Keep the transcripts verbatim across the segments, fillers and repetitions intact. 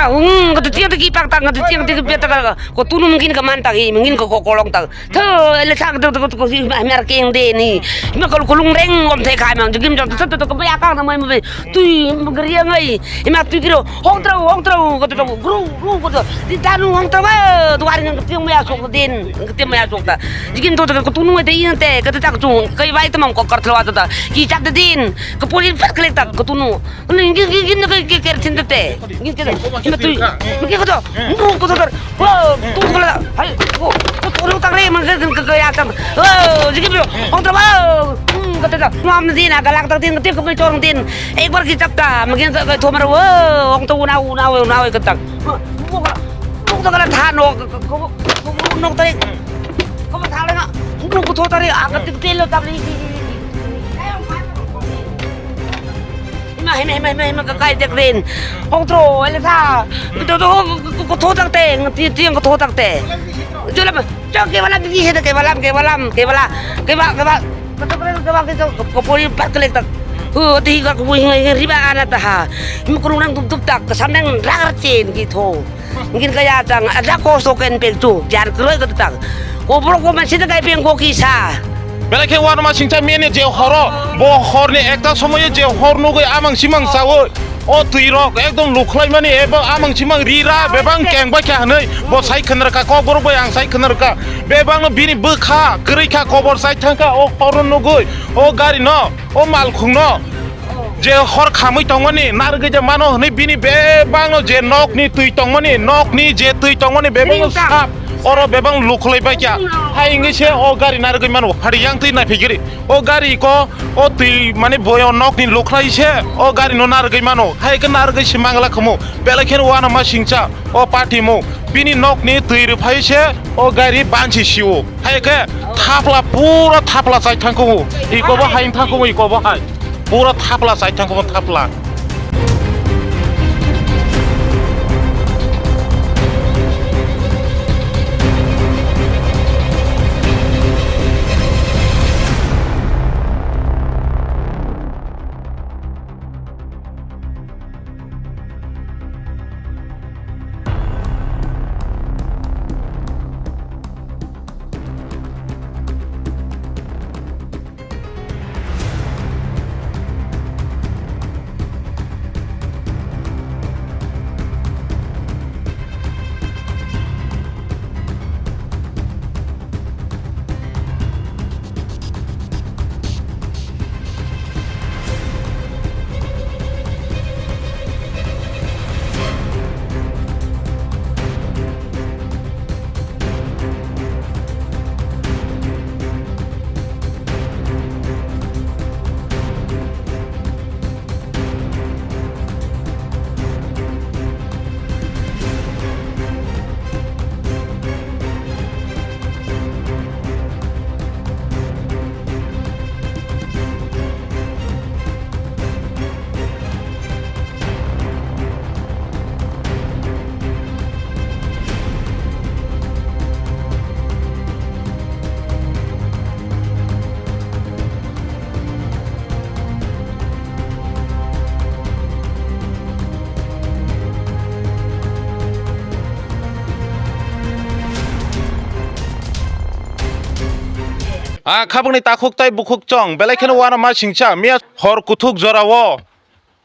Hung, kata tiang tiki pak tak, kata tiang tiki pia tak, ko tunu mungkin ka man tak, i mungkin ko ko kolong tak. Tho, ele sak tak tak ko si ma mer keng de ni. Ma kol kulung reng om the khai mang jigim jok tak tak ko ya kang na mai mai. Tui gri ngai. Ima tui gro, hong trau, hong trau, kata tak gru gru kata. Di tanu hong trau, duari ngang tiang maya sok den, tiang maya sok ta. Jigim to tak ko tunu te i te, kata tak chung, kai bai tamam ko kar thwa ta. Ki chak de din, ko poli fat kle tak ko tunu. Ngin, ngin, ngin, ngin, ke, ke, ke, chin te. Ngin ke, ima tui. Ngin ke koto. Ndu koto tar. Wo, tu kola. Hai, wo, wo, tu lu tak re, mang ke, ke, ke, ya tam. Wo, jigi bi. Ong tra ba. Hmm, koto ta. Mam di na galak tak din, ke, ke, chorong din. Ek bar ki chap ta, mangin ke, ke, thomar. Wo, ong to una, una, una, una, ke tak. Wo, wo, wo, to kala tha no, ke, ke, ke, wo, wo, nok tari. Ko tha le na. Ndu koto tari, a, ke, ke, lo tak re. Ima, ima, ima, ima, ima, ka kai tek rin. Hong tro, ele sa. Ito to, ko, ko, ko, ko, tho tak te, ti, ti, ko, tho tak te. Jola ma, chok ke bala, bi, he, ke bala, ke bala, ke bala, ke ba, ke ba. Ko, to, ke ba, ke, ko, ko, pori, pat, ke, lek, tak. Hu, ti, ka, ko, hi, hi, riba, ana, ta, ha. Im, kurung, rang, dup, dup, tak, samdang, rang, chen, ki, tho. Ngin kaya tang, ada koso ken pek tu, jar kroi ka tang. Ko borok ko mansi ta kai peng ko kisa. Belai khe uanama singcha mene je horo, bo horni ekta somoyo je hor nugui amang simang chaui. O twi rok ekdom lukhlai mani ebo amang simang ri ra bebang keng bai kha hwnwi bo sai khwnrwkha, kok borok bai ang sai khwnrwkha. Bebang no bini bwkha kwrwi kha, kobor chai thang kha o horo nugui, o gari no, o malkhung no. Je hor khamwi tongmani narwgwi je mano hwnwi bini bebakno je nokni twi tongmani, nokni je twi tongmani bebakno sap, oro bebak lukhlai baikya. Hai wngwi se o gari narwgwi mano. Phari yang twi naiphigiri. O gari ko, o twi mani boyo nokni lukhlai se o gari no narwgwi mano. Hai khe narwgwi se mangla khumu. Belai kheno uanama singcha o party mo. Bini nokni twi rwphai se o gari bansi sio. Hai khe thapla, pura thapla chai thangkhu. Iko bo hai thangkhu, iko bo hai. Pura thapla chai thangkhu, thapla. A khabangni takhuk tai bukhuk chong, belai kheno uanama singcha, miya hor kuthuk jorao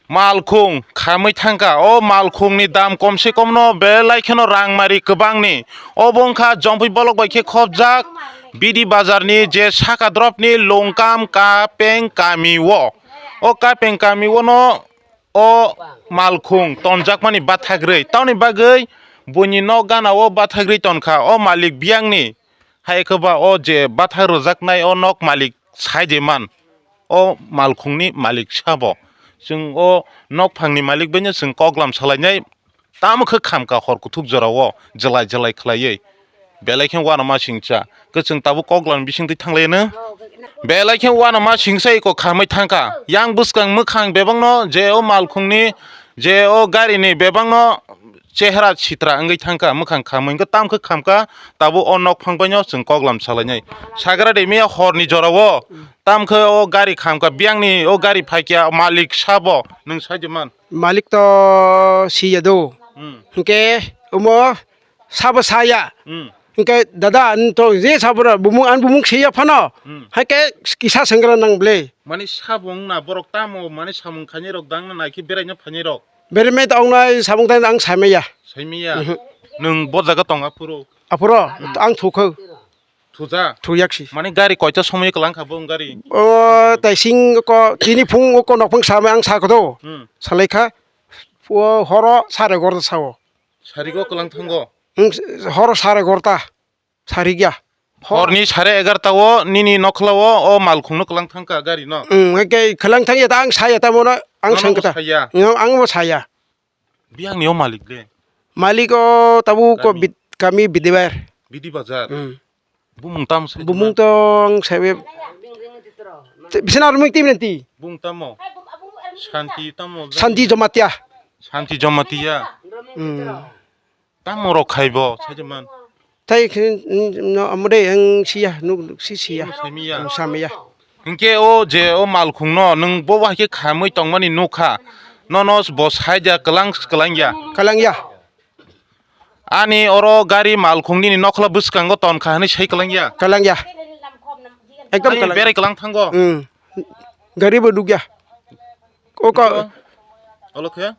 malkhung khamwi thangkha. O malkhungni dam komse komno belai kheno rangmari kwbangni. Obo wngkha Jompui bolok bai khe khopjak Bidi bazarni je saka dropni Longkam Kapeng kamio. O Kapeng kamiono o malkhung tonjakmani bathagrwi, tamoni bagwi buini nok ganao bathagrwi tonkha o malik biyangni. Hai khe ba o je bathak rwjaknai o nok malik sai de man, o malkhungni malik sabo. Chwng o nokphangni malik baino chwng koklam salainai, tamo khe khamka hor kuthuk jorao jelai jelai khlaiwi. Belai khe uanama singcha, kwchwng tabuk koklam bisingtwi thanglaino. Belai khe uanama singcha iko khamwi thangkha. Yang bwskang mwkhang bebakno je o malkhungni, je o garini bebakno chehra sitra wngwi thangkha, mwkhang khamwi wngkha, tamo khe khamkha, tabuk o nokphang baino chwng koklam salainai. Sagra de miya horni jorao, tamo khe o gari khamkha, biyangni o gari phaikya, malik sabo, nwng sai de man. Malik to siya do. Hmm. Hwnkhe omo sabo saya. Hmm. Hwnkhe dada, ang to je sabo rw bumung, ang bumung siya phano. Hmm. Haikhe kisa senggra nang ble. Mani sabung na borok tamo, mani samung khainai rok dang na naikhe beraina phainai rok. Beremai ta wngnai samung tang ang saimaya. Saimaya. Mhm. Nwng bo jaga tong aphuru. Aphuru, hmm, ang thukho. Thuja? Thuyak si. Mani gari koita somoi kwlang kha bo gari? O, taising ko, tini phung ko nokphang samai ang sa kodo. Hmm. Salai kha, o horo sare gorta sao. Sarigo kwlang thango? Hmm, horo sare gorta. Sarigya. Hor- Horni sare egarta o nini nokhla o, o malkhung no kwlang thangkha gari no? Hmm, hwnkhe kwlang thangya ta ang saya ta mono, ang Nono sangkha ta. Saya? No, ang bo saya. Biyang ni o malik le? Malik o tabuk ko Kami? Bid-, kami Bidibar. Bidi Bazar? Hmm. Bumung tam se Bumung tong sebe. Te, bisina rumik tim nanti. Bung tamo? Santi tamo? Santi Jamatia. Santi Jamatia? Hmm. Tamo rok khai bo, sajaman. Tai khe, mm, no, amode ang siya, nuk, nuk si siya. Samiya. Ang samiya. Hingke o je o malkhung no, nwng bo bahai khe khamwi tongmani nukha. Nono bo saida kwlang, kwlangya. Kwlangya. Ani oro gari malkhung nini nokhla bwskango tonkha hwnwi sai kwlangya. Kwlangya. Ekdom Ani kwlang. Berai kwlang thango. Hmm. Gari bo dugya. O ka- Olo khe?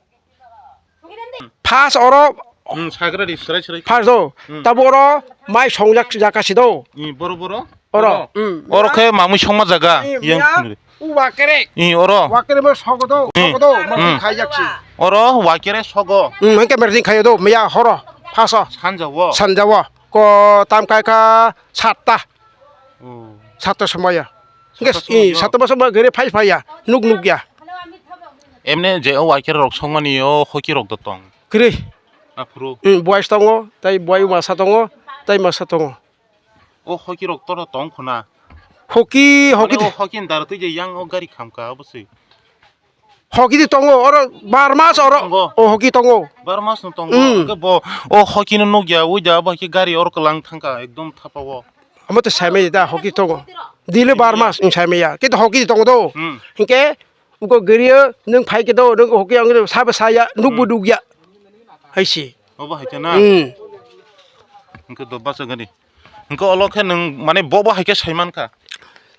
First oro Hmm, sagra di, srai, srai. First do. Hmm. Tabo oro mai songjak jaka si do. Ni boro, boro? Oro. Oro. Hmm. Oro khe mamui songma jaga. Hmm, yang ya. Khunri. U wakere. I oro. Wakere mo sogo do, hmm, sogo do, mo Hmm. khaijak si. Oro wakere sogo. Hmm, hingke mersing khayo do, miya horo, phaso. Sanjawo. Sanjawo. Ko tam kai kha satta. Oh. Satta somoya. Hingke Satta i somoyo. Satta boso mo gere phai phaiya, nuk nuk ya. Emne je o wakere rok songmani o hoki rok do tong. Kiri. Aphuru. Hmm, boys tongo, tai boy masa tongo, tai masa tongo. O hoki rok toro tong khuna. Hoki, hoki Mane o de- hoki ni dara twi je yang o gari khamka obo se. Hoki di tongo, oro bar mas oro. Tongo. O hoki tongo. Bar mas no tongo. Mm. Hwnkhe bo o hoki no nukya, ui da bo khe gari oro kwlang thangka ekdom thapa o. Amo to saimai da hoki tongo. Dile bar mas, mm, saimai ya. Kito hoki di tongo do. Mm. Hwnkhe uko gari o nwng phai khe do, nwng hoki ang sabo saya, nukbo Mm. nukya. Hai si. Obo hai khe na? Hmm. Hwnkhe do bachagani. Hwnkhe olo khe nwng, mane, bo bo hai khe saiman kha?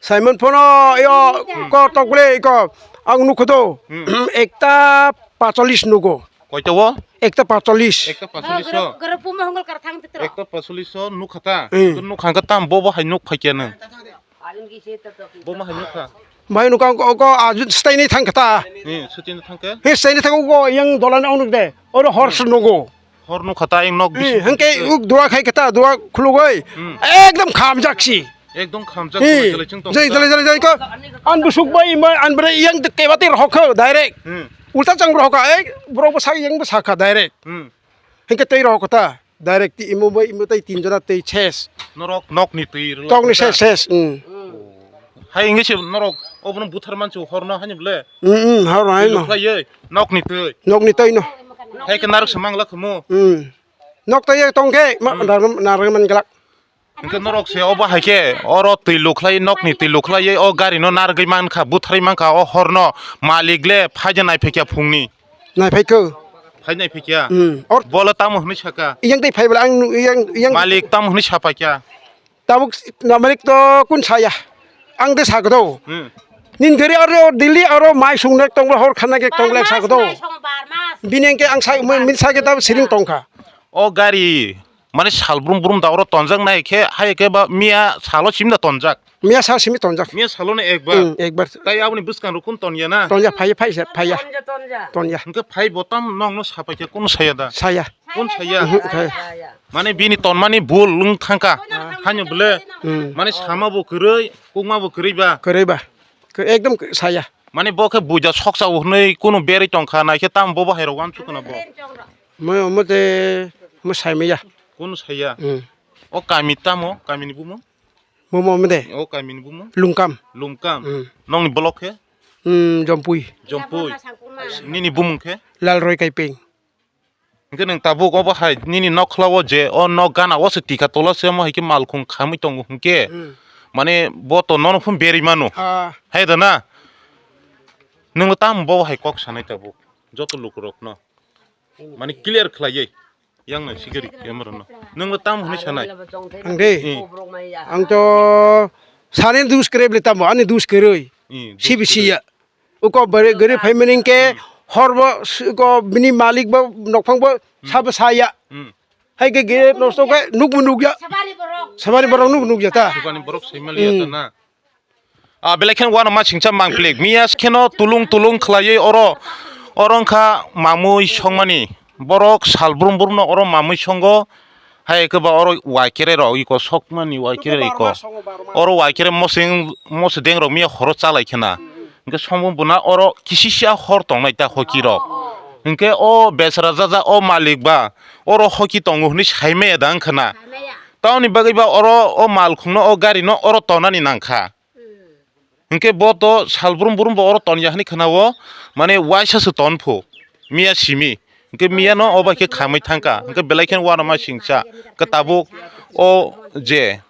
Saiman phano yo ko tokle ko ang nukho do. Hmm. Ekta pacholis nugo. Koita o? Ekta pacholis. Ekta pacholis o? Goro puma hongol kar thang titro. Ekta pacholis o nukha ta? Hmm. Hwnkhe nukha khe tam bo bo hai nuk phai khe nwng? Bo ma hai nukha? Mai nukha ko, ko, a, ju-, stai ni thang kha ta. Ni, sutin thang khe? He stai ni thang ko, yang dolan ang nuk de. Oro hor Hmm. se nugo. Hor nukha ta, yang nok He, bising hangke thang khe? Uk dua khai kha ta, dua khulugoi. Hmm. Ekdom khamjak si. Ekdom khamjak He. Jai, jai, jai, jai ko. An busuk bai, ma, an bre yang de kebati rohok kho, direct. Hmm. Ulta chang rohok kha, ek, borok bo sak, yang bo sak kha, direct. Hmm. Hangke tei rohok kha ta. Direct ti imo bai imo tei tin jona tei ses. Norok nokni twi rwlai Tokni kha. Ses, ses, mm. Hai wngwi se norok obono buthar manchu horno hani ble. Mm, mm, horno hai Twi no. Lukhlaiwi nokni twi. Nokni twi no. Hai khe narwk se mangla khumu. Mm. Nok twi tong khe ma Mm. narwk, narwk man glak. Hwnkhe norok se obo hai khe oro twi lukhlai nokni twi lukhlaiwi o gari no narwgwi man kha, butharwi man kha o horno malik le phaide naiphai kha phungni. Naiphai kho. Phai naiphai kha. Hmm. Or- Bola tamo hwnwi saka. Iyang tei phai bwla ang nu-, iyang, iyang. Malik tamo hwnwi sapai kha. Tabuk na malik to kun saya. Ang de sagdo. Hmm. Nin gari aro Delhi aro mai sung nek tong hor khana ke tong lek sagdo. Bini ke ang sa, min sa ke tab siring tong kha. O gari mane sal brum brum da oro tonjak nai khe hai khe ba miya salo simda tonjak. Miya sa simi tonjak. Miya salo no ekbar. Hmm, ekbar. Tai aboni bwskang rok kun tonya na? Tonya, phai, phai, phai ya. Tonya, tonya. Tonya. Hwnkhe phai bo tam nokno sapai khe kunu saya da? Saya. Kun saya? Mhm, saya. Mane bini tonmani bul wng thangka. Ah. Hanyo bwle. Hmm. Mane sama bo kwrwi, kukma bo kwrwi ba. Kwrwi ba. Ekdom saya. Mane bo khe buja soksa hwnwi kunu berwi tongkha nai khe tam bo bo hai rok uansuk khna bo. Mo, mo te, mo sai maya. Kunu saya? Hmm. O kami tamo, kami ni bumung? Momo mede. O kami ni bumung? Lungkam. Lungkam. Hmm. Nokni block khe? Hmm, Jompui. Jompui. Nini bumung khe? Lalroi Kaipeng. Hwnkhe nwng tabuk obo hai nini nokhla o je o nok gana o se tika tola se omo hai khe malkhung khamwi tongo hwnkhe. Hmm. Mane bo to nono phun berwi mano. Ah. Hai da na? Nwng tamo bo hai kok sanai tabuk joto lukurokno? Mane clear khlaiwi. Yang no sikiri camera no. Nwng no tam hwnwi sanai? Ang de. Hmm. Ang to sani dus kre bli tamo, ani dus keroi. Hmm, dus C B C keroi. Ya. Uko bere gari family ke Hmm. Hor bo s-, uko bini malik bo nokphang bo Hmm. Sabo saya. Hmm. Hai ke gere nosto ke nuk bo nuk ya. Sabari borok nuk nuk ya ta. Sabari borok sai mali ya ta na. Ah, belai kheno uanama singcha mangplik. Miya kheno tulung tulung khlaiwi oro, oro wngkha mamui songmani. Borok sal brum brum no oro mamui songo. Hai khe ba oro waikere rok iko sokmani waikere iko. Oro waikere mosing, mosedeng rok miya horo chalai khena. Hwnkhe songbo bwna oro kisisa hor tongnai ta hoki rok. Hwnkhe o besra jaja o malik ba oro hoki tongo hwnwi saimaya da wngkha na. Tamoni bagwi ba oro o malkhungno o garino oro tonani nangkha. Hwnkhe bo to sal brum brum bo oro ton ya hwnwi khna-o, mane uaisa se ton pho, miya simi. Hwnkhe miya no o bai khe khamwi thangkha, hwnkhe belai kheno uanama singcha, hwnkhe tabuk o je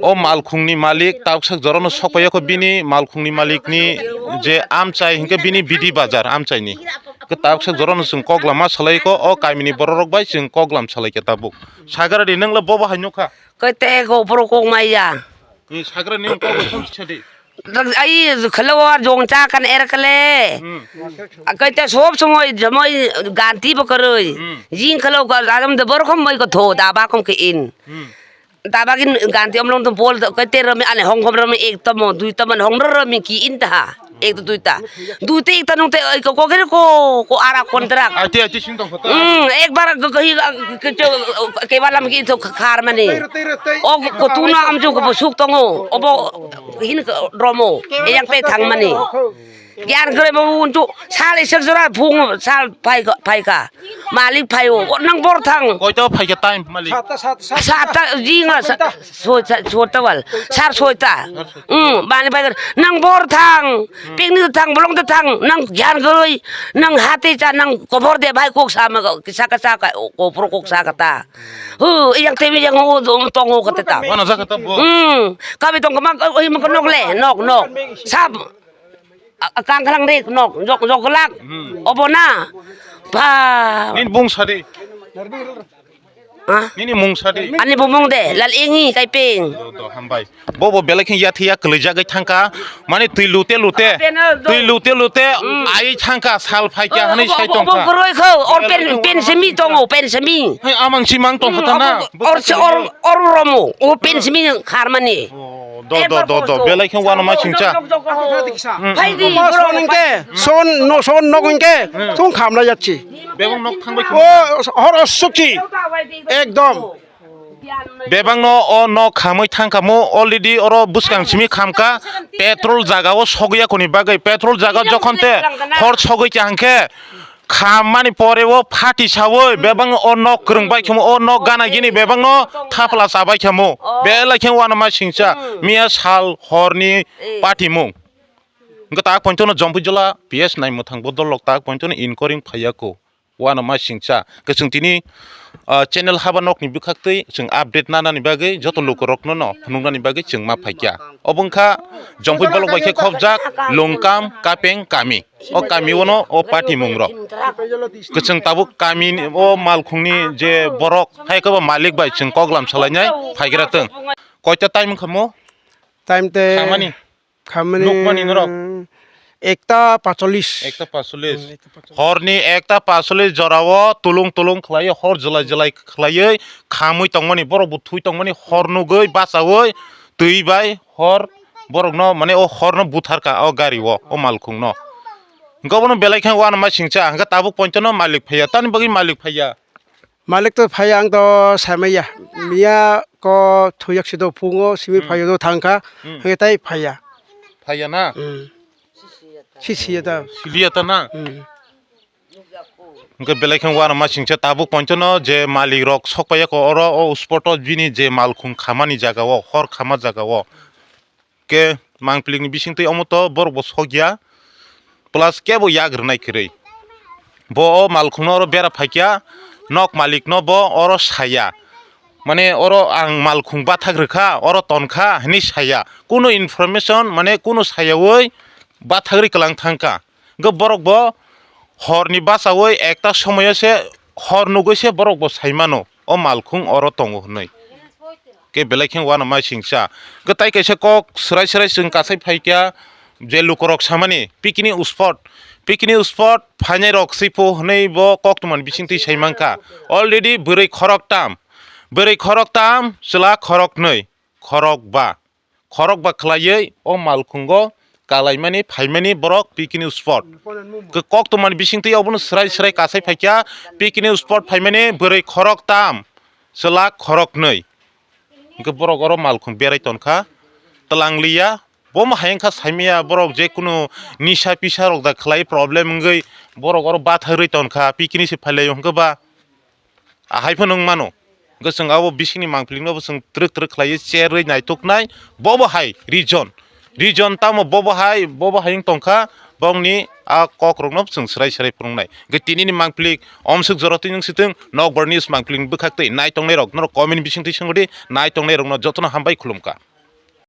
o malkhungni malik tabuksak jorano sokpaiya kho bini malkhungni malikni je amchai hwnkhe bini bidi bazar amchaini. Hwnkhe tabuksak jorano chwng kok lama salai kho, o kamini bororok bai chwng kok lam salai khe tabuk. Sagaradi nwng le bobo hai nukha? Koi te ko poro kok maya. Ni sagra ni kok ko sadi. Ai khalo jong cha kan er kale. Hmm. Koi te sob somoi jomoi ganti bo koroi. Hmm. Jing khalo ko adam de bor khom moi ko tho da ba khom ke in. Hmm. Da ba gin ganti omlong to bol koi te romi ane hong khom romi ek tomo dui tomo hong romi ki in ta. Ek to duita. Duita ekta nung te oi ko kokere ko ko ara kontrak. Ati ati sing tong kota. Hmm, ekbar ke ke ke ke balam ki to khar mani. Tei tei tei. O ko tuna amju ko suk tongo. Obo hin ko dromo. Eyang pe thang mani. Gyan kre mo unju sal isek jora phung sal phai ka phai ka. Malik phai o nang bor thang. Koi to phai ka time malik. Sata sata sata. Sata jinga sa. Soita, soita wal. Sar soita. Hmm, bani bai nang bor thang. Picnic thang, bolong thang, nang gyan goroi, nang hati cha, nang kobor de bai kok sama kisa kasa ka kopro kok sa kata. Hu, yang temi yang ho dom tongo kata ta. Mana sa kata bo? Hmm, kami tong kama oi mak nok le, nok nok. Sab. Kang klang rik nok, jok jok lak. Obo na. Pa. Nin bung sadi. Ah? Nini mung sadi. Ani bumung de, Lal Engi Kaipeng. Do, do, hambai. Bobo belai khe yathi ya kwlwijagwi thangkha. Mane twi lute lute. Twi lute lute. Ai thangkha sal phaikha hwnwi sai tongkha. Obo goroi kho, or pen, pen simi tongo, pen simi. Hai amang simang tongkha ta na. Or se, or, or romo, o pen simi kharmani. Oh, do, do, do, do. Belai khe uanama singcha. Phai di, son hingke, son, no, son nok hingke, tung khamna jatsi. Bebang nok thangbai khe. O, hor o sukhi. Ekdom. Bebangno o nok khamwi thangkha mo already oro bwskang simi khamkha petrol jaga o sogwi yakoni bagwi petrol jaga jokhon te hor sogwi kha hwnkhe khammani pore o phati sawi bebang o nok kwrwng bai khamo o nok gana gini bebangno thapla chabai khamo belai khe uanama singcha miya sal horni patimung. Hwnkhe tak pointono Jompui Jola P S naimwthang bodol rok tak pointono inquiring phaiya ko. Uanama singcha. Khe chwng tini, ah, channel haba nokni bwkhaktwi chwng update nanani bagwi joto lukurokno no phunuknani bagwi chwng ma phaikha. Obo wngkha Jompui bolok bai khe khopjak Lungkam Kapeng kami. O kami ono o patimung rok. Kwchwng tabuk kami ni o malkhungni je borok hai khe bo malik bai chwng koklam salainai phaigra thwng. Koita time wngkha mo? Time te khamani? Khamani nukmani norok? Ekta pacholis. Ekta pacholis. Hmm, ekta pacholis. Horni ekta pacholis jorao tulung tulung khlaiwi hor jwlai jwlai khlaiwi khamwi tongmani borok bo thwi tongmani hor nugwi bachawi twi bai hor borokno mane o horno butharka o gari o o malkhungno. Hwnkhe obono belai khe uanama singcha hwnkhe tabuk pointono malik phaiya tamni bagwi malik phaiya. Malik to phaiya ang to saimaya miya ko thuyak sido phungo simi phaiyo do thangkha hwnkhe tai phaiya. Phaiya na? Hmm. Sisiya ta. Siliya ta na? Hmm. Hwnkhe belai khe uanama singcha tabuk pointono je malik rok sokpaiya ko oro o spot o bini je malkhung khamani jaga o hor khama jaga o. Khe mangpili ni bisingtwi omo to borok bo sokya plus kebo yak rwnai kwrwi. Bo o malkhungno oro bera phaikya nok malik no bo oro saya. Mane oro ang malkhung bathak rwkha oro tonkha hinwi saya. Kunu information mane kunu sayawi bathagri kwlang thangkha. Hwnkhe borok bo Horni bachaui ekta somoyo se hor nugui se borok bo sai mano, o malkhung oro tongo hwnwi. Khe belai khe uanama singcha. Khe tai kaisa kok swrai swrai chwng kasai phaikha, je lukurok samani picnic spot, picnic spot phainai rok sipho hwnwi bo koktwmani bisingtwi sai mankha. Already bwrwi khorok tam, bwrwi khorok tam, chwla khorok nwi, khorok ba. Khorok ba khlaiwi o malkhungo kalaimani phaimani borok picnic spot. Khe koktwmani bisingtwi obono swrai swrai kasai phaikha, picnic spot phaimani bwrwi khorok tam, chwla khorok nwi. Hwnkhe borok oro malkhung berai tonkha, twlang liya. Bomo hai wngkha saimaya borok je kunu nisa pisa rok da khlai problem wngwi borok oro bathai rwi tonkha, picnic se phailaio hwnkhe ba. Ahai phano wng mano. Hwnkhe chwng abo bisingni mangpilingno bo chwng twrwk twrwk khlaiwi cherwi naituknai, bobo hai reason. Reason tamo bobo hai, bobo hai wng tongkha, bongni a kokrokno chwng swrai swrai phunuknai. Hwnkhe tinini mangpilik omswk jora twi wng sitwng, Nokbar News mangpiling bwkhaktwi nai tongnairok norok comment bisingtwi swngdi, nai tongnairokno jotono hambai khulumkha.